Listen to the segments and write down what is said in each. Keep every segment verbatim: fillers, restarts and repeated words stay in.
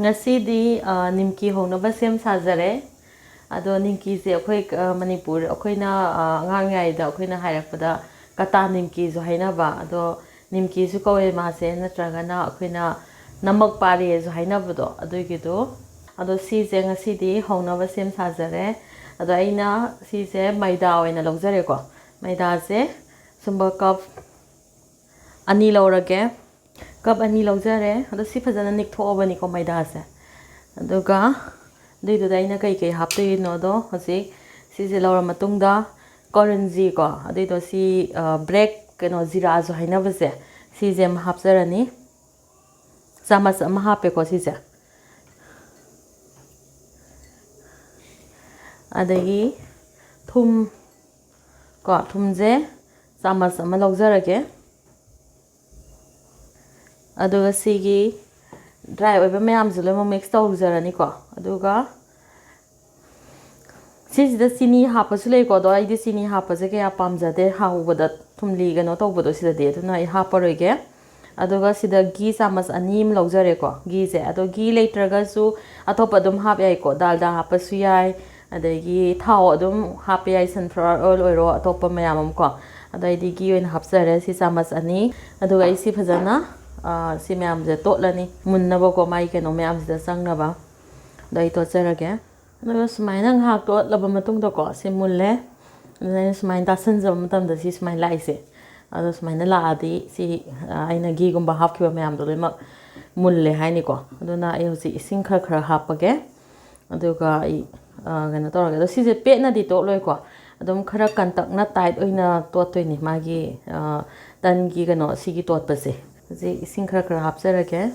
ꯉꯁꯤꯗꯤ ꯅꯤꯝꯀꯤ ꯍꯧꯅꯕ ꯁꯦꯝ ꯁꯥꯖꯔꯦ꯫ ꯑꯗꯣ ꯅꯤꯝꯀꯤꯁꯦ ꯑꯩꯈꯣꯏ ꯃꯅꯤꯄꯨꯔ, ꯑꯩꯈꯣꯏꯅ ꯑꯉꯥꯡ ꯑꯣꯏꯔꯤꯉꯩꯗ ꯑꯩꯈꯣꯏꯅ ꯍꯥꯏꯔꯛꯄꯗ ꯀꯇꯥ ꯅꯤꯝꯀꯤꯁꯨ ꯍꯥꯏꯅꯕ, ꯑꯗꯣ ꯅꯤꯝꯀꯤꯁꯨ ꯀꯧꯋꯦ ꯃꯥꯁꯦ, ꯅꯠꯇ꯭ꯔꯒꯅ ꯑꯩꯈꯣꯏꯅ ꯅꯃꯛ ꯄꯥꯔꯦꯁꯨ ꯍꯥꯏꯅꯕꯗꯣ ꯑꯗꯨꯒꯤꯗꯣ꯫ ꯑꯗꯣ ꯁꯤꯁꯦ ꯉꯁꯤꯗꯤ ꯍꯧꯅꯕ ꯁꯦꯝ ꯁꯥꯖꯔꯦ꯫ ꯑꯗꯣ ꯑꯩꯅ ꯁꯤꯁꯦ ꯃꯩꯗꯥ ꯑꯣꯏꯅ ꯂꯧꯖꯔꯦꯀꯣ꯫ ꯃꯩꯗꯥꯁꯦ ꯁꯨꯝꯕ ꯀꯞ ꯑꯅꯤ ꯂꯧꯔꯒꯦ꯫ ꯀꯞ ꯑꯅꯤ ꯂꯧꯖꯔꯦ꯫ ꯑꯗꯣ ꯁꯤ ꯐꯖꯅ ꯅꯤꯛꯊꯣꯛꯑꯕꯅꯤꯀꯣ ꯃꯩꯗꯥꯁꯦ꯫ ꯑꯗꯨꯒ ꯑꯗꯨꯏꯗꯨꯗ ꯑꯩꯅ ꯀꯩꯀꯩ ꯍꯥꯞꯇꯣꯏꯅꯣꯗꯣ ꯍꯧꯖꯤꯛ ꯁꯤꯁꯦ ꯂꯧꯔ ꯃꯇꯨꯡꯗ ꯀꯣꯔꯟꯖꯤꯀꯣ, ꯑꯗꯨꯏꯗꯣ ꯁꯤ ꯕ꯭ꯂꯦꯛ ꯀꯩꯅꯣ ꯖꯤꯔꯥꯁꯨ ꯍꯥꯏꯅꯕꯁꯦ, ꯁꯤꯁꯦ ꯑꯃ ꯍꯥꯞꯆꯔꯅꯤ꯫ ꯆꯥꯃꯁ ꯑꯃ ꯍꯥꯞꯄꯦꯀꯣ ꯁꯤꯁꯦ꯫ ꯑꯗꯒꯤ ꯊꯨꯝ ꯀꯣ, ꯊꯨꯝꯁꯦ ꯆꯥꯃꯁ ꯑꯃ ꯂꯧꯖꯔꯒꯦ꯫ ꯑꯗꯨꯒ ꯁꯤꯒꯤ ꯗ꯭ꯔꯥꯏ ꯑꯣꯏꯕ ꯃꯌꯥꯝꯁꯦ ꯂꯣꯏꯅꯃꯛ ꯃꯤꯛꯁ ꯇꯧꯖꯔꯅꯤꯀꯣ꯫ ꯑꯗꯨꯒ ꯁꯤꯁꯤꯗ ꯆꯤꯅꯤ ꯍꯥꯞꯄꯁꯨ ꯂꯩꯀꯣ, ꯑꯗꯣ ꯑꯩꯗꯤ ꯆꯤꯅꯤ ꯍꯥꯞꯄꯁꯦ ꯀꯌꯥ ꯄꯥꯝꯖꯗꯦ ꯍꯥꯎꯕꯗ, ꯊꯨꯝꯂꯤ ꯀꯩꯅꯣ ꯇꯧꯕꯗꯣ ꯁꯤꯗꯗꯤ, ꯑꯗꯨꯅ ꯑꯩ ꯍꯥꯞꯄꯔꯣꯏꯒꯦ꯫ ꯑꯗꯨꯒ ꯁꯤꯗ ꯘꯤ ꯆꯥꯃꯁ ꯑꯅꯤ ꯑꯃ ꯂꯧꯖꯔꯦꯀꯣ꯫ ꯘꯤꯁꯦ, ꯑꯗꯣ ꯘꯤ ꯂꯩꯇ꯭ꯔꯒꯁꯨ ꯑꯇꯣꯞꯄ ꯑꯗꯨꯝ ꯍꯥꯞ ꯌꯥꯏꯀꯣ, ꯗꯥꯜꯗꯥ ꯍꯥꯞꯄꯁꯨ ꯌꯥꯏ, ꯑꯗꯒꯤ ꯊꯥꯎ ꯑꯗꯨꯝ ꯍꯥꯞꯄ ꯌꯥꯏ, sunflower oil ꯑꯣꯏꯔꯣ, ꯑꯇꯣꯞꯄ ꯃꯌꯥꯝ ꯑꯃꯀꯣ꯫ ꯑꯗꯣ ꯑꯩꯗꯤ ꯘꯤ ꯑꯣꯏꯅ ꯍꯥꯞꯆꯔꯦ, ꯁꯤ ꯆꯥꯃꯁ ꯑꯅꯤ꯫ ꯑꯗꯨꯒ ꯑꯩ ꯁꯤ ꯐꯖꯅ, ꯑ, ꯁꯤ ꯃꯌꯥꯝꯁꯦ ꯇꯣꯠꯂꯅꯤ, ꯃꯨꯟꯅꯕꯀꯣ, ꯃꯥꯒꯤ ꯀꯩꯅꯣ ꯃꯌꯥꯝꯁꯤꯗ ꯆꯪꯅꯕ꯫ ꯑꯗꯣ ꯑꯩ ꯇꯣꯠꯆꯔꯒꯦ꯫ ꯑꯗꯨꯒ ꯁꯨꯃꯥꯏꯅ ꯉꯥꯏꯍꯥꯛ ꯇꯣꯠꯂꯕ ꯃꯇꯨꯡꯗꯀꯣ, ꯁꯤ ꯃꯨꯜꯂꯦ꯫ ꯑꯗꯨꯅ ꯑꯩꯅ ꯁꯨꯃꯥꯏꯅ ꯇꯥꯁꯟꯖꯕ ꯃꯇꯝꯗ ꯁꯤ ꯁꯨꯃꯥꯏꯅ ꯂꯥꯛꯏꯁꯦ꯫ ꯑꯗꯣ ꯁꯨꯃꯥꯏꯅ ꯂꯥꯛꯑꯗꯤ ꯁꯤ, ꯑ, ꯑꯩꯅ ꯘꯤꯒꯨꯝꯕ ꯍꯥꯞꯈꯤꯕ ꯃꯌꯥꯝꯗꯣ ꯂꯣꯏꯅꯃꯛ ꯃꯨꯜꯂꯦ ꯍꯥꯏꯅꯤꯀꯣ꯫ ꯑꯗꯨꯅ ꯑꯩ ꯍꯧꯖꯤꯛ ꯏꯁꯤꯡ ꯈꯔ ꯈꯔ ꯍꯥꯞꯄꯒꯦ꯫ ꯑꯗꯨꯒ ꯑꯩ, ꯑ, ꯀꯩꯅꯣ ꯇꯧꯔꯒꯦ꯫ ꯑꯗꯣ ꯁꯤꯁꯦ ꯄꯦꯠꯅꯗꯤ ꯇꯣꯠꯂꯣꯏꯀꯣ꯫ ꯑꯗꯨꯝ ꯈꯔ ꯀꯟꯇꯛꯅ ꯇꯥꯏꯠ ꯑꯣꯏꯅ ꯇꯣꯠꯇꯣꯏꯅꯤ ꯃꯥꯒꯤ, ꯑ, ꯇꯟꯒꯤ ꯀꯩꯅꯣ ꯁꯤꯒꯤ ꯇꯣꯠꯄꯁꯦ꯫ ꯍꯧꯖꯤꯛ ꯏꯁꯤꯡ ꯈꯔ ꯈꯔ ꯍꯥꯞꯆꯔꯒꯦ꯫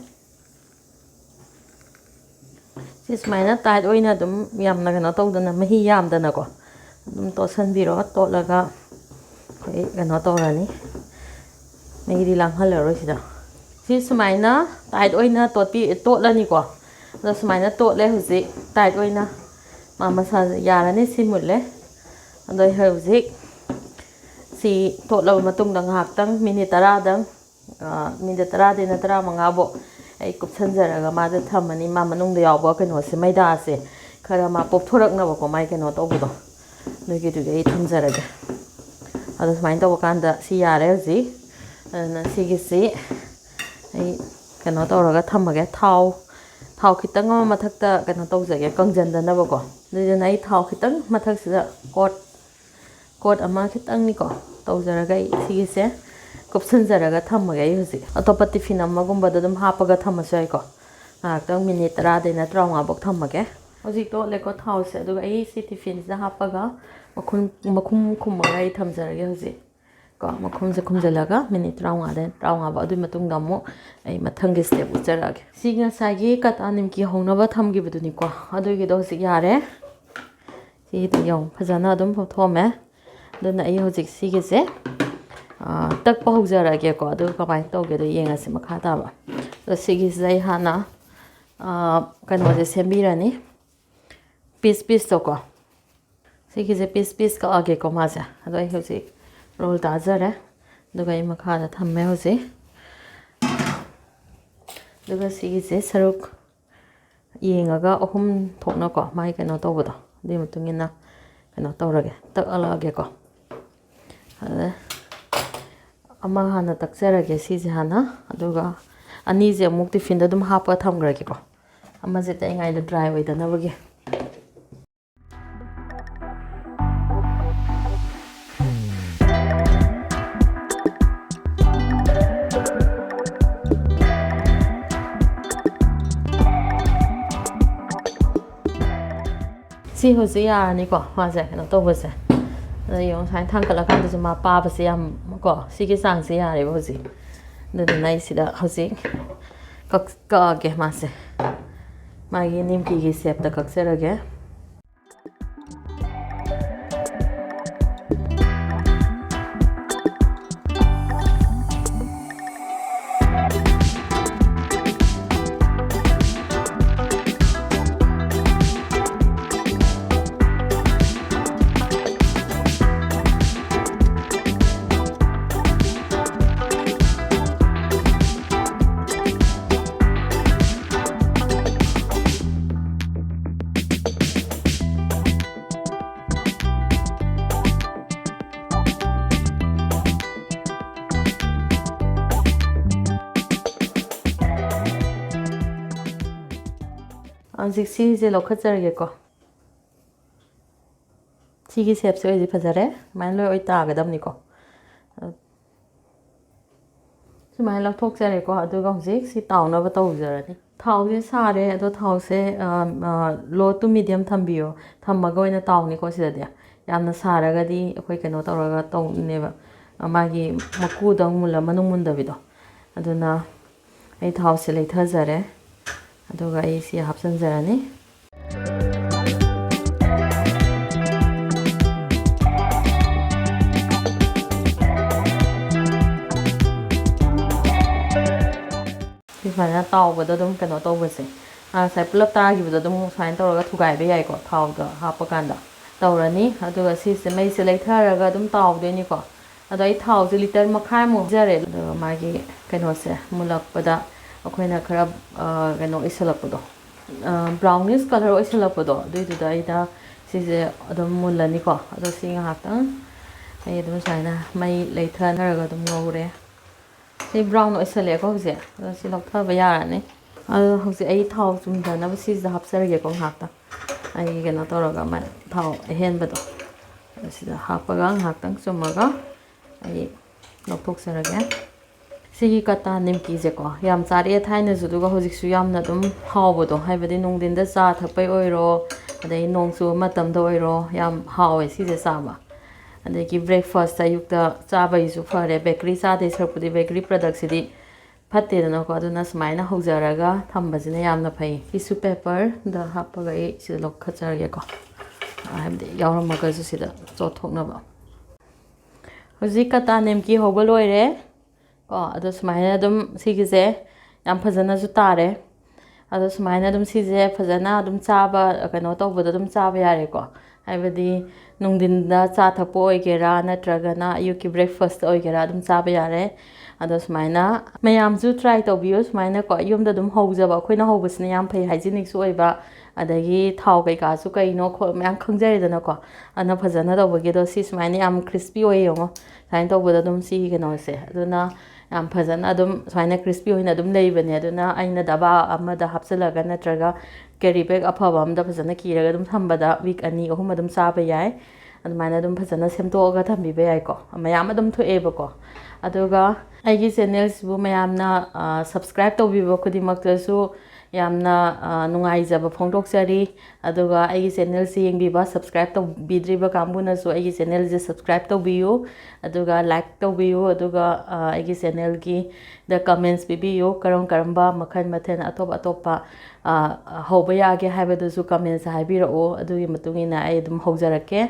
ꯁꯤ ꯁꯨꯃꯥꯏꯅ ꯇꯥꯏꯠ ꯑꯣꯏꯅ ꯑꯗꯨꯝ ꯌꯥꯝꯅ ꯀꯩꯅꯣ ꯇꯧꯗꯅ, ꯃꯍꯤ ꯌꯥꯝꯗꯅꯀꯣ, ꯑꯗꯨꯝ ꯇꯣꯠꯁꯟꯕꯤꯔꯣ꯫ ꯇꯣꯠꯂꯒ ꯑꯩꯈꯣꯏ ꯀꯩꯅꯣ ꯇꯧꯔꯅꯤ, ꯃꯍꯤꯗꯤ ꯂꯥꯡꯍꯜꯂꯔꯣꯏ ꯁꯤꯗ꯫ ꯁꯤ ꯁꯨꯃꯥꯏꯅ ꯇꯥꯏꯠ ꯑꯣꯏꯅ ꯇꯣꯠꯄꯤ-, ꯇꯣꯠꯂꯅꯤꯀꯣ꯫ ꯑꯗꯣ ꯁꯨꯃꯥꯏꯅ ꯇꯣꯠꯂꯦ ꯍꯧꯖꯤꯛ ꯇꯥꯏꯠ ꯑꯣꯏꯅ꯫ ꯃꯥ ꯃꯁꯥꯁꯦ ꯌꯥꯔꯅꯤ, ꯁꯤ ꯃꯨꯜꯂꯦ꯫ ꯑꯗꯣ ꯑꯩ ꯍꯧꯖꯤꯛ ꯁꯤ ꯇꯣꯠꯂꯕ ꯃꯇꯨꯡꯗ ꯉꯥꯏꯍꯥꯛꯇꯪ, ꯃꯤꯅꯤꯠ ꯇꯔꯥꯗꯪ, ꯑ, ꯃꯤꯅꯤꯠ ꯇꯔꯥꯗꯩꯅ ꯇꯔꯥꯃꯉꯥꯐꯧ ꯑꯩ ꯀꯨꯞꯁꯟꯖꯔꯒ ꯃꯥꯗ ꯊꯝꯃꯅꯤ꯫ ꯃꯥ ꯃꯅꯨꯡꯗ ꯌꯥꯎꯕ ꯀꯩꯅꯣꯁꯦ, ꯃꯩꯗꯥꯁꯦ ꯈꯔ ꯃꯥ ꯄꯣꯞꯊꯣꯔꯛꯅꯕꯀꯣ, ꯃꯥꯏ ꯀꯩꯅꯣ ꯇꯧꯕꯗꯣ, ꯑꯗꯨꯒꯤꯗꯨꯒꯤ ꯑꯩ ꯊꯝꯖꯔꯒꯦ꯫ ꯑꯗꯣ ꯁꯨꯃꯥꯏꯅ ꯇꯧꯕ ꯀꯥꯟꯗ ꯁꯤ ꯌꯥꯔꯦ ꯍꯧꯖꯤꯛ꯫ ꯑꯗꯨꯅ ꯁꯤꯒꯤꯁꯤ ꯑꯩ ꯀꯩꯅꯣ ꯇꯧꯔꯒ ꯊꯝꯃꯒꯦ꯫ ꯊꯥꯎ, ꯊꯥꯎ ꯈꯤꯇꯪ ꯑꯃ ꯃꯊꯛꯇ ꯀꯩꯅꯣ ꯇꯧꯖꯒꯦ, ꯀꯪꯖꯟꯗꯅꯕꯀꯣ꯫ ꯑꯗꯨꯗꯨꯅ ꯑꯩ ꯊꯥꯎ ꯈꯤꯇꯪ ꯃꯊꯛꯁꯤꯗ ꯀꯣꯠ, ꯀꯣꯠ ꯑꯃ ꯈꯤꯇꯪꯅꯤꯀꯣ ꯇꯧꯖꯔꯒ ꯑꯩ ꯁꯤꯒꯤꯁꯦ ꯀꯨꯞꯁꯟꯖꯔꯒ ꯊꯝꯃꯒꯦ꯫ ꯑꯩ ꯍꯧꯖꯤꯛ ꯑꯇꯣꯞꯄ ꯇꯤꯐꯤꯟ ꯑꯃꯒꯨꯝꯕꯗ ꯑꯗꯨꯝ ꯍꯥꯞꯄꯒ ꯊꯝꯃꯁꯨ ꯌꯥꯏꯀꯣ꯫ ꯉꯥꯏꯍꯥꯛꯇꯪ ꯃꯤꯅꯤꯠ ꯇꯔꯥꯗꯩꯅ ꯇꯔꯥꯃꯉꯥꯐꯧ ꯊꯝꯃꯒꯦ꯫ ꯍꯧꯖꯤꯛ ꯇꯣꯠꯂꯦꯀꯣ ꯊꯥꯎꯁꯦ, ꯑꯗꯨꯒ ꯑꯩ ꯁꯤ ꯇꯤꯐꯤꯟꯁꯤꯗ ꯍꯥꯞꯄꯒ ꯃꯈꯨꯝ, ꯃꯈꯨꯝ ꯈꯨꯝꯃꯒ ꯑꯩ ꯊꯝꯖꯔꯒꯦ ꯍꯧꯖꯤꯛ ꯀꯣ꯫ ꯃꯈꯨꯝꯁꯦ ꯈꯨꯝꯖꯤꯜꯂꯒ ꯃꯤꯅꯤꯠ ꯇꯔꯥꯃꯉꯥꯗꯩ ꯇꯔꯥꯃꯉꯥꯐꯧ, ꯑꯗꯨꯒꯤ ꯃꯇꯨꯡꯗ ꯑꯃꯨꯛ ꯑꯩ ꯃꯊꯪꯒꯤ ꯁ꯭ꯇꯦꯞ ꯎꯠꯆꯔꯛꯑꯒꯦ꯫ ꯁꯤ ꯉꯁꯥꯏꯒꯤ ꯀꯇꯥ ꯅꯤꯝꯀꯤ ꯍꯧꯅꯕ ꯊꯝꯈꯤꯕꯗꯨꯅꯤꯀꯣ, ꯑꯗꯨꯒꯤꯗꯣ ꯍꯧꯖꯤꯛ ꯌꯥꯔꯦ꯫ ꯁꯤꯗ ꯌꯦꯡꯉꯨ, ꯐꯖꯅ ꯑꯗꯨꯝ ꯄꯣꯞꯊꯣꯛꯑꯝꯃꯦ꯫ ꯑꯗꯨꯅ ꯑꯩ ꯍꯧꯖꯤꯛ ꯁꯤꯒꯤꯁꯦ, ꯑꯥ, ꯇꯛꯄ ꯍꯧꯖꯔꯛꯑꯒꯦꯀꯣ꯫ ꯑꯗꯨꯒ ꯀꯃꯥꯏꯅ ꯇꯧꯒꯦꯗꯣ ꯌꯦꯡꯉꯁꯤ ꯃꯈꯥ ꯇꯥꯕ꯫ ꯑꯗꯣ ꯁꯤꯒꯤꯁꯤꯗ ꯑꯩ ꯍꯥꯟꯅ, ꯑꯥ, ꯀꯩꯅꯣꯁꯦ ꯁꯦꯝꯕꯤꯔꯅꯤ, ꯄꯤꯁ ꯄꯤꯁꯇꯣꯀꯣ꯫ ꯁꯤꯒꯤꯁꯦ ꯄꯤꯁ ꯄꯤꯁ ꯀꯛꯑꯒꯦꯀꯣ ꯃꯥꯁꯦ꯫ ꯑꯗꯣ ꯑꯩ ꯍꯧꯖꯤꯛ ꯔꯣꯜ ꯇꯥꯖꯔꯦ꯫ ꯑꯗꯨꯒ ꯑꯩ ꯃꯈꯥꯗ ꯊꯝꯃꯦ ꯍꯧꯖꯤꯛ꯫ ꯑꯗꯨꯒ ꯁꯤꯒꯤꯁꯦ ꯁꯔꯨꯛ ꯌꯦꯡꯉꯒ ꯑꯍꯨꯝ ꯊꯣꯛꯅꯀꯣ, ꯃꯥꯒꯤ ꯀꯩꯅꯣ ꯇꯧꯕꯗꯣ, ꯑꯗꯨꯒꯤ ꯃꯇꯨꯡ ꯏꯟꯅ ꯀꯩꯅꯣ ꯇꯧꯔꯒꯦ, ꯇꯛꯂꯛꯑꯒꯦꯀꯣ꯫ ꯑꯗ ꯑꯃ ꯍꯥꯟꯅ ꯇꯛꯆꯔꯒꯦ, ꯁꯤꯁꯦ ꯍꯥꯟꯅ, ꯑꯗꯨꯒ ꯑꯅꯤꯁꯦ ꯑꯃꯨꯛ ꯇꯤꯐꯤꯟꯗ ꯑꯗꯨꯝ ꯍꯥꯞꯄꯒ ꯊꯝꯈ꯭ꯔꯒꯦꯀꯣ꯫ ꯑꯃꯁꯦ ꯇꯛꯏꯉꯩꯗ ꯗ꯭ꯔꯥꯏ ꯑꯣꯏꯗꯅꯕꯒꯤ꯫ ꯁꯤ ꯍꯧꯖꯤꯛ ꯌꯥꯔꯅꯤꯀꯣ, ꯃꯥꯁꯦ ꯀꯩꯅꯣ ꯇꯧꯕꯁꯦ꯫ ꯑꯗ ꯌꯦꯡꯉꯣ, ꯁꯨꯃꯥꯏꯅ ꯊꯥꯡꯒꯠꯂꯀꯥꯟꯗꯁꯨ ꯃꯥ ꯄꯥꯕꯁꯦ ꯌꯥꯝ ꯀꯣ, ꯁꯤꯒꯤ ꯆꯥꯡꯁꯦ ꯌꯥꯔꯦꯕ ꯍꯧꯖꯤꯛ꯫ ꯑꯗꯨꯗꯨꯅ ꯑꯩ ꯁꯤꯗ ꯍꯧꯖꯤꯛ ꯀꯛ-, ꯀꯛꯑꯒꯦ ꯃꯥꯁꯦ꯫ ꯃꯥꯒꯤ ꯅꯤꯝꯀꯤꯒꯤ ꯁꯦꯞꯇ ꯀꯛꯆꯔꯒꯦ꯫ ꯍꯧꯖꯤꯛ ꯁꯤꯁꯦ ꯂꯧꯈꯠꯆꯔꯒꯦꯀꯣ꯫ ꯁꯤꯒꯤ ꯁꯦꯞꯁꯦ ꯑꯣꯏꯗꯤ ꯐꯖꯔꯦ꯫ ꯁꯨꯃꯥꯏꯅ ꯂꯣꯏ ꯑꯣꯏ ꯇꯥꯒꯗꯕꯅꯤꯀꯣ꯫ ꯁꯨꯃꯥꯏꯅ ꯂꯧꯊꯣꯛꯆꯔꯦꯀꯣ꯫ ꯑꯗꯨꯒ ꯍꯧꯖꯤꯛ ꯁꯤ ꯇꯥꯎꯅꯕ ꯇꯧꯖꯔꯅꯤ꯫ ꯊꯥꯎꯁꯦ ꯁꯥꯔꯦ꯫ ꯑꯗꯣ ꯊꯥꯎꯁꯦ ꯂꯣ ꯇꯨ ꯃꯤꯗꯤꯌꯝ ꯊꯝꯕꯤꯌꯣ꯫ ꯊꯝꯃꯒ ꯑꯣꯏꯅ ꯇꯥꯎꯅꯤꯀꯣ ꯁꯤꯗꯗꯤ꯫ ꯌꯥꯝꯅ ꯁꯥꯔꯒꯗꯤ ꯑꯩꯈꯣꯏ ꯀꯩꯅꯣ ꯇꯧꯔꯒ ꯇꯧꯅꯦꯕ, ꯃꯥꯒꯤ ꯃꯀꯨꯗꯪ ꯃꯨꯜꯂ ꯃꯅꯨꯡ ꯃꯨꯟꯗꯕꯤꯗꯣ꯫ ꯑꯗꯨꯅ ꯑꯩ ꯊꯥꯎꯁꯦ ꯂꯩꯊꯖꯔꯦ꯫ ꯑꯗꯨꯒ ꯑꯩ ꯁꯤ ꯍꯥꯞꯆꯤꯟꯖꯔꯅꯤ꯫ ꯁꯤ ꯁꯨꯃꯥꯏꯅ ꯇꯥꯎꯕꯗ ꯑꯗꯨꯝ ꯀꯩꯅꯣ ꯇꯧꯕꯁꯦ, ꯑꯥ, ꯉꯁꯥꯏ ꯄꯨꯂꯞ ꯇꯥꯈꯤꯕꯗꯣ ꯑꯗꯨꯝ ꯁꯨꯃꯥꯏꯅ ꯇꯧꯔꯒ ꯊꯨꯒꯥꯏꯕ ꯌꯥꯏꯀꯣ, ꯊꯥꯎꯗ ꯍꯥꯞꯄ ꯀꯥꯟꯗ ꯇꯧꯔꯅꯤ꯫ ꯑꯗꯨꯒ ꯁꯤꯁꯦ ꯃꯩꯁꯦ ꯂꯩꯊꯔꯒ ꯑꯗꯨꯝ ꯇꯥꯎꯗꯣꯏꯅꯤꯀꯣ꯫ ꯑꯗꯣ ꯑꯩ ꯊꯥꯎꯁꯦ ꯂꯤꯇꯔ ꯃꯈꯥꯏꯃꯨꯛ ꯍꯩꯖꯔꯦ꯫ ꯑꯗꯨꯒ ꯃꯥꯒꯤ ꯀꯩꯅꯣꯁꯦ ꯃꯨꯜꯂꯛꯄꯗ ꯑꯩꯈꯣꯏꯅ ꯈꯔ, ꯑ, ꯀꯩꯅꯣ ꯑꯣꯏꯁꯜꯂꯛꯄꯗꯣ, ꯕ꯭ꯔꯥꯎꯅꯤꯁ ꯀꯂꯔ ꯑꯣꯏꯁꯜꯂꯛꯄꯗꯣ, ꯑꯗꯨꯏꯗꯨꯗ ꯑꯩꯅ ꯁꯤꯁꯦ ꯑꯗꯨꯝ ꯃꯨꯜꯂꯅꯤꯀꯣ꯫ ꯑꯗꯣ ꯁꯤ ꯉꯥꯏꯍꯥꯛꯇꯪ ꯑꯩ ꯑꯗꯨꯝ ꯁꯨꯃꯥꯏꯅ ꯃꯩ ꯂꯩꯊꯅꯔꯒ ꯑꯗꯨꯝ ꯉꯧꯔꯦ꯫ ꯁꯤ ꯕ꯭ꯔꯥꯎꯟ ꯑꯣꯏꯁꯜꯂꯛꯑꯦꯀꯣ ꯍꯧꯖꯤꯛ꯫ ꯑꯗꯣ ꯁꯤ ꯂꯧꯊꯕ ꯌꯥꯔꯅꯤ꯫ ꯑꯗꯣ ꯍꯧꯖꯤꯛ ꯑꯩ ꯊꯥꯎ ꯆꯨꯝꯊꯅꯕ ꯁꯤꯁꯤꯗ ꯍꯥꯞꯆꯔꯒꯦꯀꯣ ꯉꯥꯏꯍꯥꯛꯇꯪ꯫ ꯑꯩ ꯀꯩꯅꯣ ꯇꯧꯔꯒ ꯃ-, ꯊꯥꯎ ꯑꯍꯦꯟꯕꯗꯣ ꯁꯤꯗ ꯍꯥꯞꯄꯒ ꯉꯥꯏꯍꯥꯛꯇꯪ ꯆꯨꯝꯃꯒ ꯑꯩ ꯂꯧꯊꯣꯛꯆꯔꯒꯦ꯫ ꯁꯤꯒꯤ ꯀꯇꯥ ꯅꯤꯝꯀꯤꯁꯦꯀꯣ, ꯌꯥꯝ ꯆꯥꯔꯛꯑꯦ ꯊꯥꯏꯅꯁꯨ, ꯑꯗꯨꯒ ꯍꯧꯖꯤꯛꯁꯨ ꯌꯥꯝꯅ ꯑꯗꯨꯝ ꯍꯥꯎꯕꯗꯣ, ꯍꯥꯏꯕꯗꯤ ꯅꯨꯡꯊꯤꯟꯗ ꯆꯥ ꯊꯛꯄꯩ ꯑꯣꯏꯔꯣ, ꯑꯗꯩ ꯅꯣꯡ ꯆꯨꯕ ꯃꯇꯝꯗ ꯑꯣꯏꯔꯣ, ꯌꯥꯝ ꯍꯥꯎꯋꯦ ꯁꯤꯁꯦ ꯆꯥꯕ꯫ ꯑꯗꯒꯤ breakfast ꯑꯌꯨꯛꯇ ꯆꯥꯕꯒꯤꯁꯨ ꯐꯔꯦ, bakery ꯆꯥꯗꯣꯏ ꯁꯔꯨꯛꯄꯨꯗꯤ bakery productꯁꯤꯗꯤ ꯐꯠꯇꯦꯗꯅꯀꯣ, ꯑꯗꯨꯅ ꯁꯨꯃꯥꯏꯅ ꯍꯧꯖꯔꯒ ꯊꯝꯕꯁꯤꯅ ꯌꯥꯝꯅ ꯐꯩ꯫ Tissue paperꯗ ꯍꯥꯞꯄꯒ ꯑꯩ ꯁꯤꯗ ꯂꯧꯈꯠꯆꯔꯒꯦꯀꯣ, ꯍꯥꯏꯕꯗꯤ ꯌꯥꯎꯔꯝꯃꯒꯁꯨ ꯁꯤꯗ ꯆꯣꯠꯊꯣꯛꯅꯕ꯫ ꯍꯧꯖꯤꯛ ꯀꯇꯥ ꯅꯤꯝꯀꯤ ꯍꯧꯕ ꯂꯣꯏꯔꯦ ꯀꯣ꯫ ꯑꯗꯣ ꯁꯨꯃꯥꯏꯅ ꯑꯗꯨꯝ ꯁꯤꯒꯤꯁꯦ ꯌꯥꯝ ꯐꯖꯅꯁꯨ ꯇꯥꯔꯦ꯫ ꯑꯗꯣ ꯁꯨꯃꯥꯏꯅ ꯑꯗꯨꯝ ꯁꯤꯁꯦ ꯐꯖꯅ ꯑꯗꯨꯝ ꯆꯥꯕ, ꯀꯩꯅꯣ ꯇꯧꯕꯗ ꯑꯗꯨꯝ ꯆꯥꯕ ꯌꯥꯔꯦꯀꯣ꯫ ꯍꯥꯏꯕꯗꯤ ꯅꯨꯡꯊꯤꯟꯗ ꯆꯥ ꯊꯛꯄ ꯑꯣꯏꯒꯦꯔꯥ, ꯅꯠꯇ꯭ꯔꯒꯅ ꯑꯌꯨꯛꯀꯤ breakfastꯇ ꯑꯣꯏꯒꯦꯔꯥ, ꯑꯗꯨꯝ ꯆꯥꯕ ꯌꯥꯔꯦ꯫ ꯑꯗꯣ ꯁꯨꯃꯥꯏꯅ ꯃꯌꯥꯝꯁꯨ try ꯇꯧꯕꯤꯌꯨ꯫ ꯁꯨꯃꯥꯏꯅꯀꯣ, ꯌꯨꯝꯗ ꯑꯗꯨꯝ ꯍꯧꯖꯕ ꯑꯩꯈꯣꯏꯅ ꯍꯧꯕꯁꯤꯅ ꯌꯥꯝ ꯐꯩ, hygienicꯁꯨ ꯑꯣꯏꯕ, ꯑꯗꯒꯤ ꯊꯥꯎ ꯀꯩꯀꯥꯁꯨ ꯀꯩꯅꯣ ꯈꯣ-, ꯃꯌꯥꯝ ꯈꯪꯖꯔꯦꯗꯅꯀꯣ꯫ ꯑꯗꯨꯅ ꯐꯖꯅ ꯇꯧꯕꯒꯤ꯫ ꯑꯗꯣ ꯁꯤ ꯁꯨꯃꯥꯏꯅ ꯌꯥꯝ crispy ꯑꯣꯏ ꯌꯦꯡꯉꯣ꯫ ꯁꯨꯃꯥꯏꯅ ꯇꯧꯕꯗ ꯑꯗꯨꯝ ꯁꯤꯒꯤ ꯀꯩꯅꯣꯁꯦ꯫ ꯑꯗꯨꯅ ꯌꯥꯝ ꯐꯖꯅ ꯑꯗꯨꯝ ꯁꯨꯃꯥꯏꯅ ꯀ꯭ꯔꯤꯁꯄꯤ ꯑꯣꯏꯅ ꯑꯗꯨꯝ ꯂꯩꯕꯅꯦ꯫ ꯑꯗꯨꯅ ꯑꯩꯅ ꯗꯕꯥ ꯑꯃꯗ ꯍꯥꯞꯆꯤꯜꯂꯒ ꯅꯠꯇ꯭ꯔꯒ ꯀꯦꯔꯤ ꯕꯦꯒ ꯑꯐꯕ ꯑꯃꯗ ꯐꯖꯅ ꯀꯤꯔꯒ ꯑꯗꯨꯝ ꯊꯝꯕꯗ ꯋꯤꯛ ꯑꯅꯤ ꯑꯍꯨꯝ ꯑꯗꯨꯝ ꯆꯥꯕ ꯌꯥꯏ꯫ ꯑꯗꯨꯃꯥꯏꯅ ꯑꯗꯨꯝ ꯐꯖꯅ ꯁꯦꯝꯗꯣꯛꯑꯒ ꯊꯝꯕꯤꯕ ꯌꯥꯏꯀꯣ꯫ ꯃꯌꯥꯝ ꯑꯗꯨꯝ ꯊꯣꯛꯑꯦꯕꯀꯣ꯫ ꯑꯗꯨꯒ ꯑꯩꯒꯤ ꯆꯦꯅꯦꯜꯁꯤꯕꯨ ꯃꯌꯥꯝꯅ ꯁꯕꯁꯀ꯭ꯔꯥꯏꯕ ꯇꯧꯕꯤꯕ ꯈꯨꯗꯤꯡꯃꯛꯇꯁꯨ ꯌꯥꯝꯅ ꯅꯨꯡꯉꯥꯏꯖꯕ ꯐꯣꯡꯗꯣꯛꯆꯔꯤ꯫ ꯑꯗꯨꯒ ꯑꯩꯒꯤ ꯆꯦꯅꯦꯜꯁꯤ ꯌꯦꯡꯕꯤꯕ, ꯁꯕꯁꯀ꯭ꯔꯥꯏꯕ ꯇꯧꯕꯤꯗ꯭ꯔꯤꯕ ꯀꯥꯡꯕꯨꯅꯁꯨ ꯑꯩꯒꯤ ꯆꯦꯅꯦꯜꯁꯦ ꯁꯕꯁꯀ꯭ꯔꯥꯏꯕ ꯇꯧꯕꯤꯌꯨ꯫ ꯑꯗꯨꯒ ꯂꯥꯏꯛ ꯇꯧꯕꯤꯌꯨ꯫ ꯑꯗꯨꯒ ꯑꯩꯒꯤ ꯆꯦꯅꯦꯜꯒꯤꯗ ꯀꯃꯦꯟꯁ ꯄꯤꯕꯤꯌꯨ꯫ ꯀꯔꯝ ꯀꯔꯝꯕ ꯃꯈꯜ ꯃꯊꯦꯜ ꯑꯇꯣꯞ ꯑꯇꯣꯞꯄ ꯍꯧꯕ ꯌꯥꯒꯦ ꯍꯥꯏꯕꯗꯨꯁꯨ ꯀꯃꯦꯟꯁ ꯍꯥꯏꯕꯤꯔꯛꯎ꯫ ꯑꯗꯨꯒꯤ ꯃꯇꯨꯡ ꯏꯟꯅ ꯑꯩ ꯑꯗꯨꯝ ꯍꯧꯖꯔꯛꯀꯦ꯫